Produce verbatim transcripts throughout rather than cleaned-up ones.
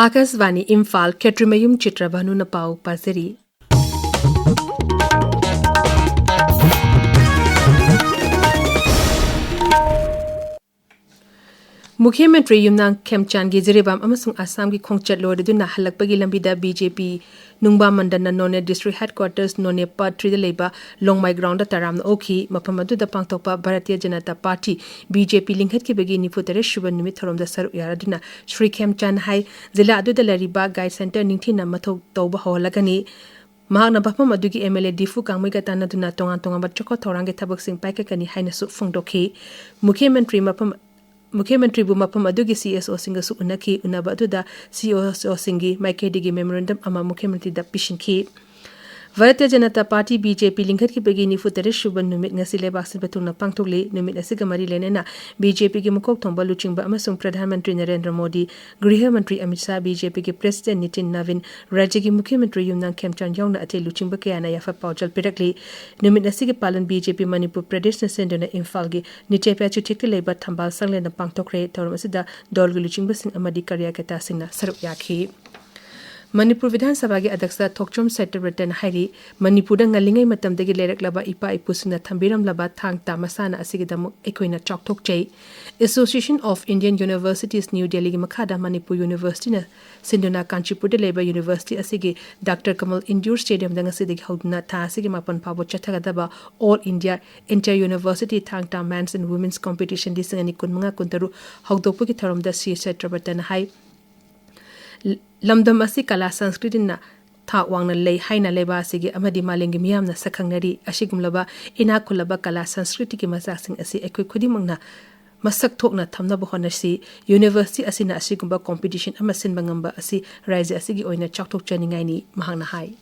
ꯑꯥꯀꯥꯁꯕꯥꯅꯤ ꯏꯝꯐꯥꯜ, ꯈꯦꯇ꯭ꯔꯤꯃꯌꯨꯝ ꯆꯤꯇ꯭ꯔꯚꯥꯅꯨꯅ ꯄꯥꯎ ꯄꯥꯖꯔꯤ꯫ ꯃꯨꯈ꯭ꯌ ꯃꯟꯇ꯭ꯔꯤ ꯌꯨꯝꯅꯥꯝ ꯈꯦꯝꯆꯥꯟꯒꯤ ꯖꯤꯔꯤꯕꯥꯝ ꯑꯃꯁꯨꯡ ꯑꯁꯥꯝꯒꯤ ꯈꯣꯡꯆꯠ ꯂꯣꯏꯔꯗꯨꯅ ꯍꯜꯂꯛꯄꯒꯤ ꯂꯝꯕꯤꯗ ꯕꯤ ꯖꯦ ꯄꯤ ꯅꯨꯡꯕꯥ ꯃꯟꯗꯜꯅ ꯅꯣꯅꯦ district headquarters ꯅꯣꯅꯦ part threeꯗ ꯂꯩꯕ ꯂꯣꯡꯃꯥꯏ groundꯗ ꯇꯔꯥꯝꯅ ꯑꯣꯛꯈꯤ꯫ ꯃꯐꯝ ꯑꯗꯨꯗ ꯄꯥꯡꯊꯣꯛꯄ Bharatiya Janata party, B J ꯄꯤ, ꯂꯤꯡꯈꯠꯈꯤꯕꯒꯤ ꯅꯤꯐꯨ ꯇꯔꯦꯠ ꯁꯨꯕ ꯅꯨꯃꯤꯠ ꯊꯧꯔꯝꯗ ꯁꯔꯨꯛ ꯌꯥꯔꯗꯨꯅ ꯁ꯭ꯔꯤ ꯈꯦꯝꯆꯥꯟ ꯍꯥꯏ, ꯖꯤꯂꯥ ꯑꯗꯨꯗ ꯂꯩꯔꯤꯕ guide centre ꯅꯤꯡꯊꯤꯅ ꯃꯊꯧ ꯇꯧꯕ ꯍꯧꯍꯜꯂꯒꯅꯤ꯫ ꯃꯍꯥꯛꯅ ꯃꯐꯝ ꯑꯗꯨꯒꯤ ꯑꯦꯝ ꯑꯦꯜ ꯑꯦ ꯗꯤꯐꯨ ꯀꯥꯡꯃꯩꯒ ꯇꯥꯟꯅꯗꯨꯅ ꯇꯣꯉꯥꯟ ꯇꯣꯉꯥꯟꯕ ꯆꯥꯎꯈꯠ ꯊꯧꯔꯥꯡꯒꯤ ꯊꯕꯛꯁꯤꯡ ꯄꯥꯏꯈꯠꯀꯅꯤ ꯍꯥꯏꯅꯁꯨ ꯐꯣꯡꯗꯣꯛꯈꯤ꯫ ꯃꯨꯈ꯭ꯌ ꯃꯟꯇ꯭ꯔꯤ ꯃꯐꯝ, ꯃꯨꯈ꯭ꯌ ꯃꯟꯇ꯭ꯔꯤꯕꯨ ꯃꯐꯝ ꯑꯗꯨꯒꯤ ꯁꯤ ꯑꯦꯁ ꯑꯣꯁꯤꯡꯒꯁꯨ ꯎꯅꯈꯤ꯫ ꯎꯅꯕ ꯑꯗꯨꯗ ꯁꯤ ꯑꯦꯁ ꯑꯣꯁꯤꯡꯒꯤ ꯃꯥꯏꯀꯩꯗꯒꯤ memorandum ꯑꯃ ꯃꯨꯈ꯭ꯌ ꯃꯟꯇ꯭ꯔꯤꯗ ꯄꯤꯁꯤꯟꯈꯤ꯫ Bharatiya Janata party, B J ꯄꯤ, ꯂꯤꯡꯈꯠꯈꯤꯕꯒꯤ ꯅꯤꯐꯨ ꯇꯔꯦꯠ ꯁꯨꯕ ꯅꯨꯃꯤꯠ ꯉꯁꯤ ꯂꯩꯕꯥꯛ ꯁꯤꯟꯕ ꯊꯨꯡꯅ ꯄꯥꯡꯊꯣꯛꯂꯤ꯫ ꯅꯨꯃꯤꯠ ꯑꯁꯤꯒ ꯃꯔꯤ ꯂꯩꯅꯅ ꯕꯤ ꯖꯦ ꯄꯤꯒꯤ ꯃꯀꯣꯛ ꯊꯣꯡꯕ ꯂꯨꯆꯤꯡꯕ ꯑꯃꯁꯨꯡ ꯄ꯭ꯔꯙꯥꯟ ꯃꯟꯇ꯭ꯔꯤ ꯅꯔꯦꯟꯗ꯭ꯔ ꯃꯣꯗꯤ, ꯒ꯭ꯔꯤꯍ ꯃꯟꯇ꯭ꯔꯤ ꯑꯃꯤꯠ ꯁꯥꯍ, ꯕꯤ ꯖꯦ ꯄꯤꯒꯤ president ꯅꯤꯇꯤꯟ ꯅꯕꯤꯟ, ꯔꯥꯖ꯭ꯌꯒꯤ ꯃꯨꯈ꯭ꯌ ꯃꯟꯇ꯭ꯔꯤ ꯌꯨꯝꯅꯥꯝ ꯈꯦꯝꯆꯥꯟ ꯌꯥꯎꯅ ꯑꯇꯩ ꯂꯨꯆꯤꯡꯕ ꯀꯌꯥꯅ ꯌꯥꯏꯐ ꯄꯥꯎꯖꯦꯜ ꯄꯤꯔꯛꯂꯤ꯫ ꯅꯨꯃꯤꯠ ꯑꯁꯤꯒꯤ ꯄꯥꯂꯟ ꯕꯤ ꯖꯦ ꯄꯤ ꯃꯅꯤꯄꯨꯔ ꯄ꯭ꯔꯗꯦꯁꯅ ꯁꯤꯟꯗꯨꯅ ꯏꯝꯐꯥꯜꯒꯤ ꯅꯤꯇ꯭ꯌ ꯄ꯭ꯌꯥ ꯆꯨꯊꯦꯛꯇ ꯂꯩꯕ ꯊꯝꯕꯥꯜ ꯁꯪꯂꯦꯟꯗ ꯄꯥꯡꯊꯣꯛꯈ꯭ꯔꯦ꯫ ꯊꯧꯔꯝ ꯑꯁꯤꯗ ꯗꯜꯒꯤ ꯂꯨꯆꯤꯡꯕꯁꯤꯡ ꯑꯃꯗꯤ ꯀꯥꯔ꯭ꯌꯀꯔꯇꯥꯁꯤꯡꯅ ꯁꯔꯨꯛ ꯌꯥꯈꯤ꯫ ꯃꯅꯤꯄꯨꯔ ꯕꯤꯙꯥꯟ ꯁꯚꯥꯒꯤ ꯑꯗ꯭ꯌꯛꯁ ꯊꯣꯛꯆꯣꯝ ꯁꯇ꯭ꯌꯕ꯭ꯔꯇꯅ ꯍꯥꯏꯔꯤ, ꯃꯅꯤꯄꯨꯔꯗ ꯉꯜꯂꯤꯉꯩ ꯃꯇꯝꯗꯒꯤ ꯂꯩꯔꯛꯂꯕ ꯏꯄꯥ ꯏꯄꯨꯁꯤꯡꯅ ꯊꯝꯕꯤꯔꯝꯂꯕ ꯊꯥꯡ ꯇꯥ ꯃꯁꯥꯟꯅ ꯑꯁꯤꯒꯤꯗꯃꯛ ꯑꯩꯈꯣꯏꯅ ꯆꯥꯎꯊꯣꯛꯆꯩ꯫ Association of Indian Universities, new ꯗꯦꯜꯂꯤꯒꯤ ꯃꯈꯥꯗ ꯃꯅꯤꯄꯨꯔ ꯌꯨꯅꯤꯚꯔꯁꯤꯇꯤꯅ ꯁꯤꯟꯗꯨꯅ ꯀꯥꯟꯆꯤꯄꯨꯔꯗ ꯂꯩꯕ ꯌꯨꯅꯤꯚꯔꯁꯤꯇꯤ ꯑꯁꯤꯒꯤ ꯗꯥꯛꯇꯔ ꯀꯃꯜ ꯏꯟꯗꯣꯔ ꯁ꯭ꯇꯦꯗꯤꯌꯝꯗ ꯉꯁꯤꯗꯒꯤ ꯍꯧꯗꯨꯅ ꯊꯥ ꯑꯁꯤꯒꯤ ꯃꯥꯄꯟ ꯐꯥꯎꯕ ꯆꯠꯊꯒꯗꯕ All India Inter University ꯊꯥꯡ ꯇꯥ Men's and Women's Competition ꯂꯤꯁꯤꯡ ꯑꯅꯤ ꯀꯨꯟꯃꯉꯥ ꯀꯨꯟꯇꯔꯨꯛ ꯍꯧꯗꯣꯛꯄꯒꯤ ꯊꯧꯔꯝꯗ ꯁꯤ ꯁꯇ꯭ꯌꯕ꯭ꯔꯇꯅ ꯍꯥꯏ, ꯂꯝꯗꯝ ꯑꯁꯤ ꯀꯂꯥ ꯁꯪꯁꯀ꯭ꯔꯤꯇꯤꯅ ꯊꯥꯛ ꯋꯥꯡꯅ ꯂꯩ ꯍꯥꯏꯅ ꯂꯩꯕꯥꯛ ꯑꯁꯤꯒꯤ ꯑꯃꯗꯤ ꯃꯥꯂꯦꯝꯒꯤ ꯃꯤꯌꯥꯝꯅ ꯁꯛꯈꯪꯅꯔꯤ꯫ ꯑꯁꯤꯒꯨꯝꯂꯕ ꯏꯅꯥꯛ ꯈꯨꯜꯂꯕ ꯀꯂꯥ ꯁꯪꯁꯀ꯭ꯔꯤꯇꯤꯒꯤ ꯃꯆꯥꯛꯁꯤꯡ ꯑꯁꯤ ꯑꯩꯈꯣꯏ ꯈꯨꯗꯤꯡꯃꯛꯅ ꯃꯁꯛ ꯊꯣꯛꯅ ꯊꯝꯅꯕ ꯍꯣꯠꯅꯁꯤ꯫ ꯌꯨꯅꯤꯚꯔꯁꯤꯇꯤ ꯑꯁꯤꯅ ꯑꯁꯤꯒꯨꯝꯕ competition ꯑꯃ ꯁꯤꯟꯕ ꯉꯝꯕ ꯑꯁꯤ ꯔꯥꯖ꯭ꯌ ꯑꯁꯤꯒꯤ ꯑꯣꯏꯅ ꯆꯥꯎꯊꯣꯛꯆꯅꯤꯡꯉꯥꯏꯅꯤ, ꯃꯍꯥꯛꯅ ꯍꯥꯏ꯫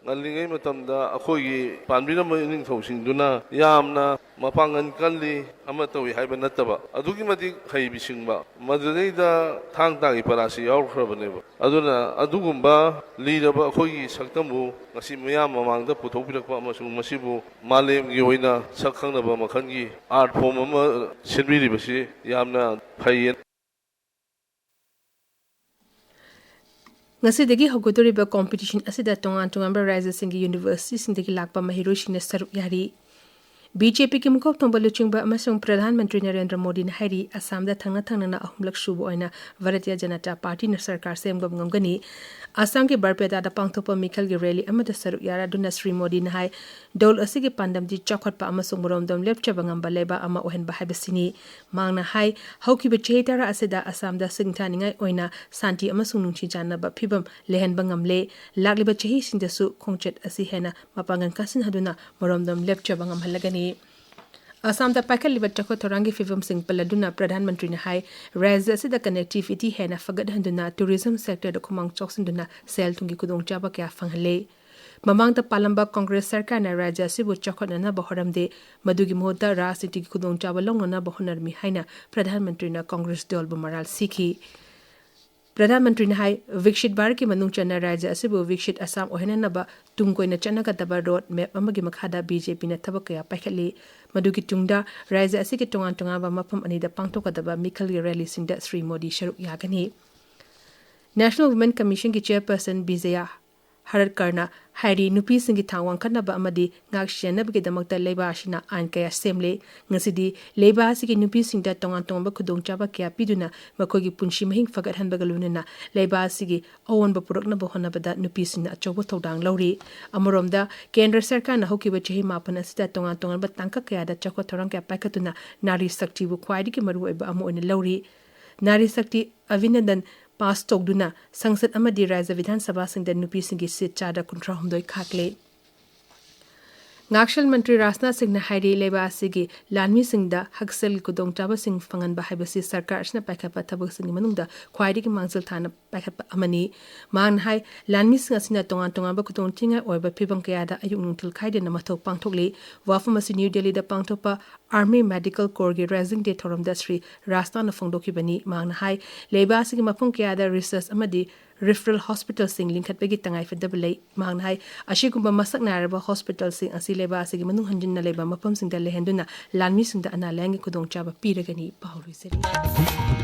ꯉꯜꯂꯤꯉꯩ ꯃꯇꯝꯗ ꯑꯩꯈꯣꯏꯒꯤ ꯄꯥꯟꯕꯤꯔꯝꯕ ꯏꯅꯤꯡꯊꯧꯁꯤꯡꯗꯨꯅ ꯌꯥꯝꯅ ꯃꯄꯥꯡꯒꯜ ꯀꯜꯂꯤ ꯑꯃ ꯇꯧꯏ ꯍꯥꯏꯕ ꯅꯠꯇꯕ, ꯑꯗꯨꯛꯀꯤ ꯃꯇꯤꯛ ꯍꯩꯕꯁꯤꯡꯕ, ꯃꯗꯨꯗꯩꯗ ꯊꯥꯡ ꯇꯥꯒꯤ ꯄꯔꯥꯁꯤ ꯌꯥꯎꯈ꯭ꯔꯕꯅꯦꯕ꯫ ꯑꯗꯨꯅ ꯑꯗꯨꯒꯨꯝꯕ ꯂꯤꯔꯕ ꯑꯩꯈꯣꯏꯒꯤ ꯁꯛꯇꯝꯕꯨ ꯉꯁꯤ ꯃꯤꯌꯥꯝ ꯃꯃꯥꯡꯗ ꯄꯨꯊꯣꯛꯄꯤꯔꯛꯄ ꯑꯃꯁꯨꯡ ꯃꯁꯤꯕꯨ ꯃꯥꯂꯦꯝꯒꯤ ꯑꯣꯏꯅ ꯁꯛ ꯈꯪꯅꯕ ꯃꯈꯜꯒꯤ art form ꯑꯃ ꯁꯤꯟꯕꯤꯔꯤꯕꯁꯤ ꯌꯥꯝꯅ ꯐꯩꯌꯦ꯫ ꯉꯁꯤꯗꯒꯤ ꯍꯧꯒꯗꯧꯔꯤꯕ ꯀꯣꯝꯄꯤꯇꯤꯁꯟ ꯑꯁꯤꯗ ꯇꯣꯉꯥꯟ ꯇꯣꯉꯥꯟꯕ ꯔꯥꯖ꯭ꯌꯁꯤꯡꯒꯤ ꯌꯨꯅꯤꯚꯔꯁꯤꯇꯤꯁꯤꯡꯗꯒꯤ ꯂꯥꯛꯄ ꯃꯍꯩꯔꯣꯏꯁꯤꯡꯅ ꯁꯔꯨꯛ ꯌꯥꯔꯤ꯫ ꯕꯤ ꯖꯦ ꯄꯤꯒꯤ ꯃꯀꯣꯛ ꯊꯣꯡꯕ ꯂꯨꯆꯤꯡꯕ ꯑꯃꯁꯨꯡ ꯄ꯭ꯔꯙꯥꯟ ꯃꯟꯇ꯭ꯔꯤ ꯅꯔꯦꯟꯗ꯭ꯔ ꯃꯣꯗꯤꯅ ꯍꯥꯏꯔꯤ, ꯑꯁꯥꯝꯗ ꯊꯪꯅ ꯊꯪꯅꯅ ꯑꯍꯨꯝꯂꯛ ꯁꯨꯕ ꯑꯣꯏꯅ ꯚꯥꯔꯇꯤꯌ ꯖꯅꯇꯥ ꯄꯥꯔꯇꯤꯅ ꯁꯔꯀꯥꯔ ꯁꯦꯝꯕ ꯉꯝꯒꯅꯤ꯫ ꯑꯁꯥꯝꯒꯤ ꯕꯔꯄꯦꯇꯥꯗ ꯄꯥꯡꯊꯣꯛꯄ ꯃꯤꯈꯜꯒꯤ ꯔꯦꯂꯤ ꯑꯃꯗ ꯁꯔꯨꯛ ꯌꯥꯔꯗꯨꯅ ꯁ꯭ꯔꯤ ꯃꯣꯗꯤꯅ ꯍꯥꯏ, ꯗꯣꯜ ꯑꯁꯤꯒꯤ ꯄꯥꯟꯗꯝꯗꯤ ꯆꯥꯎꯈꯠꯄ ꯑꯃꯁꯨꯡ ꯃꯔꯣꯝꯗꯣꯝ ꯂꯦꯞꯆꯕ ꯉꯝꯕ ꯂꯩꯕꯥꯛ ꯑꯃ ꯑꯣꯏꯍꯟꯕ ꯍꯥꯏꯕꯁꯤꯅꯤ꯫ ꯃꯍꯥꯛꯅ ꯍꯥꯏ, ꯍꯧꯈꯤꯕ ꯆꯍꯤ ꯇꯔꯥ ꯑꯁꯤꯗ ꯑꯁꯥꯝꯗ ꯁꯤꯡꯊꯥꯅꯤꯡꯉꯥꯏ ꯑꯣꯏꯅ ꯁꯥꯟꯇꯤ ꯑꯃꯁꯨꯡ ꯅꯨꯡꯁꯤ ꯆꯥꯟꯅꯕ ꯐꯤꯕꯝ ꯂꯩꯍꯟꯕ ꯉꯝꯂꯦ꯫ ꯂꯥꯛꯂꯤꯕ ꯆꯍꯤꯁꯤꯡꯗꯁꯨ ꯈꯣꯡꯆꯠ ꯑꯁꯤ ꯍꯦꯟꯅ ꯃꯄꯥꯡꯒꯜ ꯀꯟꯁꯤꯟꯍꯟꯗꯨꯅ ꯃꯔꯣꯝꯗꯣꯝ ꯂꯦꯞꯆꯕ ꯉꯝꯍꯜꯂꯒꯅꯤ꯫ ꯑꯁꯥꯝꯗ ꯄꯥꯏꯈꯠꯂꯤꯕ ꯆꯥꯎꯈꯠ ꯊꯧꯔꯥꯡꯒꯤ ꯐꯤꯕꯝꯁꯤꯡ ꯄꯜꯂꯗꯨꯅ ꯄ꯭ꯔꯙꯥꯟ ꯃꯟꯇ꯭ꯔꯤꯅ ꯍꯥꯏ, ꯔꯥꯖ꯭ꯌ ꯑꯁꯤꯗ connectivity ꯍꯦꯟꯅ ꯐꯒꯠꯍꯟꯗꯨꯅ tourism sectorꯗ ꯈꯨꯃꯥꯡ ꯆꯥꯎꯁꯤꯟꯗꯨꯅ ꯁꯦꯜ ꯊꯨꯝꯒꯤ ꯈꯨꯗꯣꯡꯆꯥꯕ ꯀꯌꯥ ꯐꯪꯍꯜꯂꯦ꯫ ꯃꯃꯥꯡꯗ ꯄꯥꯜꯂꯝꯕ ꯀꯪꯒ꯭ꯔꯦꯁ ꯁꯔꯀꯥꯔꯅ ꯔꯥꯖ꯭ꯌ ꯑꯁꯤꯕꯨ ꯆꯥꯎꯈꯠꯅꯅꯕ ꯍꯣꯠꯅꯔꯝꯗꯦ, ꯃꯗꯨꯒꯤ ꯃꯍꯨꯠꯇ ꯔꯥꯖꯅꯤꯇꯤꯒꯤ ꯈꯨꯗꯣꯡꯆꯥꯕ ꯂꯧꯅꯅꯕ ꯍꯣꯠꯅꯔꯝꯃꯤ ꯍꯥꯏꯅ ꯄ꯭ꯔꯙꯥꯟ ꯃꯟꯇ꯭ꯔꯤꯅ ꯀꯪꯒ꯭ꯔꯦꯁ ꯗꯜꯕꯨ ꯃꯔꯥꯜ ꯁꯤꯈꯤ꯫ ꯄ꯭ꯔꯙꯥꯟ ꯃꯟꯇ꯭ꯔꯤꯅ ꯍꯥꯏ, ꯕꯤꯛꯁꯤꯠ ꯚꯥꯔꯠꯀꯤ ꯃꯅꯨꯡ ꯆꯟꯅ ꯔꯥꯖ꯭ꯌ ꯑꯁꯤꯕꯨ ꯕꯤꯛꯁꯤꯠ ꯑꯁꯥꯝ ꯑꯣꯏꯍꯟꯅꯅꯕ ꯇꯨꯡ ꯀꯣꯏꯅ ꯆꯠꯅꯒꯗꯕ ꯔꯣꯗ ꯃꯦꯞ ꯑꯃꯒꯤ ꯃꯈꯥꯗ ꯕꯤ ꯖꯦ ꯄꯤꯅ ꯊꯕꯛ ꯀꯌꯥ ꯄꯥꯏꯈꯠꯂꯤ꯫ ꯃꯗꯨꯒꯤ ꯇꯨꯡꯗ ꯔꯥꯖ꯭ꯌ ꯑꯁꯤꯒꯤ ꯇꯣꯉꯥꯟ ꯇꯣꯉꯥꯟꯕ ꯃꯐꯝ ꯑꯅꯤꯗ ꯄꯥꯡꯊꯣꯛꯀꯗꯕ ꯃꯤꯈꯜꯒꯤ ꯔꯦꯂꯤꯁꯤꯡꯗ ꯁ꯭ꯔꯤ ꯃꯣꯗꯤ ꯁꯔꯨꯛ ꯌꯥꯒꯅꯤ꯫ National Women Commissionꯒꯤ chairperson ꯕꯤꯖꯌ ꯍꯔꯠꯀꯔꯅ ꯍꯥꯏꯔꯤ, ꯅꯨꯄꯤꯁꯤꯡꯒꯤ ꯊꯥꯛ ꯋꯥꯡꯈꯠꯅꯕ ꯑꯃꯗꯤ ꯉꯥꯛ ꯁꯦꯟꯅꯕꯒꯤꯗꯃꯛꯇ ꯂꯩꯕꯥꯛ ꯑꯁꯤꯅ ꯑꯥꯏꯟ ꯀꯌꯥ ꯁꯦꯝꯂꯦ꯫ ꯉꯁꯤꯗꯤ ꯂꯩꯕꯥꯛ ꯑꯁꯤꯒꯤ ꯅꯨꯄꯤꯁꯤꯡꯗ ꯇꯣꯉꯥꯟ ꯇꯣꯉꯥꯟꯕ ꯈꯨꯗꯣꯡꯆꯥꯕ ꯀꯌꯥ ꯄꯤꯗꯨꯅ ꯃꯈꯣꯏꯒꯤ ꯄꯨꯟꯁꯤ ꯃꯍꯤꯡ ꯐꯒꯠꯍꯟꯕꯒ ꯂꯣꯏꯅꯅ ꯂꯩꯕꯥꯛ ꯑꯁꯤꯒꯤ ꯑꯑꯣꯟꯕ ꯄꯨꯔꯛꯅꯕ ꯍꯣꯠꯅꯕꯗ ꯅꯨꯄꯤꯁꯤꯡꯅ ꯑꯆꯧꯕ ꯊꯧꯗꯥꯡ ꯂꯧꯔꯤ꯫ ꯑꯃꯔꯣꯝꯗ, ꯀꯦꯟꯗ꯭ꯔ ꯁꯔꯀꯥꯔꯅ ꯍꯧꯈꯤꯕ ꯆꯍꯤ ꯃꯥꯄꯟ ꯑꯁꯤꯗ ꯇꯣꯉꯥꯟ ꯇꯣꯉꯥꯟꯕ ꯇꯥꯡꯀꯛ ꯀꯌꯥꯗ ꯆꯥꯎꯈꯠ ꯊꯧꯔꯥꯡ ꯀꯌꯥ ꯄꯥꯏꯈꯠꯇꯨꯅ ꯅꯥꯔꯤ ꯁꯛꯇꯤꯕꯨ ꯈ꯭ꯋꯥꯏꯗꯒꯤ ꯃꯔꯨꯑꯣꯏꯕ ꯑꯃ ꯑꯣꯏꯅ ꯂꯧꯔꯤ꯫ ꯅꯥꯔꯤ ꯁꯛꯇꯤ ꯑꯚꯤꯅꯟꯗꯟ ꯄꯥꯁ ꯇꯧꯗꯨꯅ ꯁꯪꯁꯗ ꯑꯃꯗꯤ ꯔꯥꯖ꯭ꯌ ꯕꯤꯙꯥꯟ ꯁꯚꯥꯁꯤꯡꯗ ꯅꯨꯄꯤꯁꯤꯡꯒꯤ ꯁꯤꯠ ꯆꯥꯗ ꯀꯨꯟꯊ꯭ꯔꯥ ꯍꯨꯝꯗꯣꯏ ꯈꯥꯛꯂꯦ꯫ ꯉꯥꯛꯁꯦꯜ ꯃꯟꯇ꯭ꯔꯤ ꯔꯥꯖꯅꯥꯊ ꯁꯤꯡꯅ ꯍꯥꯏꯔꯤ, ꯂꯩꯕꯥꯛ ꯑꯁꯤꯒꯤ ꯂꯥꯟꯃꯤꯁꯤꯡꯗ ꯍꯛꯁꯦꯜꯒꯤ ꯈꯨꯗꯣꯡꯆꯥꯕꯁꯤꯡ ꯐꯪꯍꯟꯕ ꯍꯥꯏꯕꯁꯤ ꯁꯔꯀꯥꯔ ꯑꯁꯤꯅ ꯄꯥꯏꯈꯠꯄ ꯊꯕꯛꯁꯤꯡꯒꯤ ꯃꯅꯨꯡꯗ ꯈ꯭ꯋꯥꯏꯗꯒꯤ ꯃꯥꯡꯖꯤꯜ ꯊꯥꯅ ꯄꯥꯏꯈꯠꯄ ꯑꯃꯅꯤ꯫ ꯃꯍꯥꯛꯅ ꯍꯥꯏ, ꯂꯥꯟꯃꯤꯁꯤꯡ ꯑꯁꯤꯅ ꯇꯣꯉꯥꯟ ꯇꯣꯉꯥꯟꯕ ꯈꯨꯗꯣꯡꯊꯤꯅꯤꯡꯉꯥꯏ ꯑꯣꯏꯕ ꯐꯤꯕꯝ ꯀꯌꯥꯗ ꯑꯌꯨꯛ ꯅꯨꯡꯊꯤꯜ ꯈꯥꯏꯗꯅ ꯃꯊꯧ ꯄꯥꯡꯊꯣꯛꯂꯤ꯫ ꯋꯥꯐꯝ ꯑꯁꯤ ꯅ꯭ꯌꯨ ꯗꯦꯜꯂꯤꯗ ꯄꯥꯡꯊꯣꯛꯄ Army Medical Corpsꯀꯤ Raising Day ꯊꯧꯔꯝꯗ ꯁ꯭ꯔꯤ ꯔꯥꯖꯅꯥꯊꯅ ꯐꯣꯡꯗꯣꯛꯈꯤꯕꯅꯤ꯫ ꯃꯍꯥꯛꯅ ꯍꯥꯏ, ꯂꯩꯕꯥꯛ ꯑꯁꯤꯒꯤ ꯃꯐꯝ ꯀꯌꯥꯗ research ꯑꯃꯗꯤ referral hospitalꯁꯤꯡ ꯂꯤꯡꯈꯠꯄꯒꯤ ꯇꯉꯥꯏꯐꯗꯕ ꯂꯩ꯫ ꯃꯍꯥꯛꯅ ꯍꯥꯏ, ꯑꯁꯤꯒꯨꯝꯕ ꯃꯁꯛ ꯅꯥꯏꯔꯕ hospitalꯁꯤꯡ ꯑꯁꯤ ꯂꯩꯕꯥꯛ ꯑꯁꯤꯒꯤ ꯃꯅꯨꯡ ꯍꯟꯖꯤꯟꯅ ꯂꯩꯕ ꯃꯐꯝꯁꯤꯡꯗ ꯂꯩꯍꯟꯗꯨꯅ ꯂꯥꯟꯃꯤꯁꯤꯡꯗ ꯑꯅꯥ ꯂꯥꯌꯦꯡꯒꯤ ꯈꯨꯗꯣꯡꯆꯥꯕ ꯄꯤꯔꯒꯅꯤ꯫ ꯄꯥꯎ ꯂꯣꯏꯁꯤꯜꯂꯤ꯫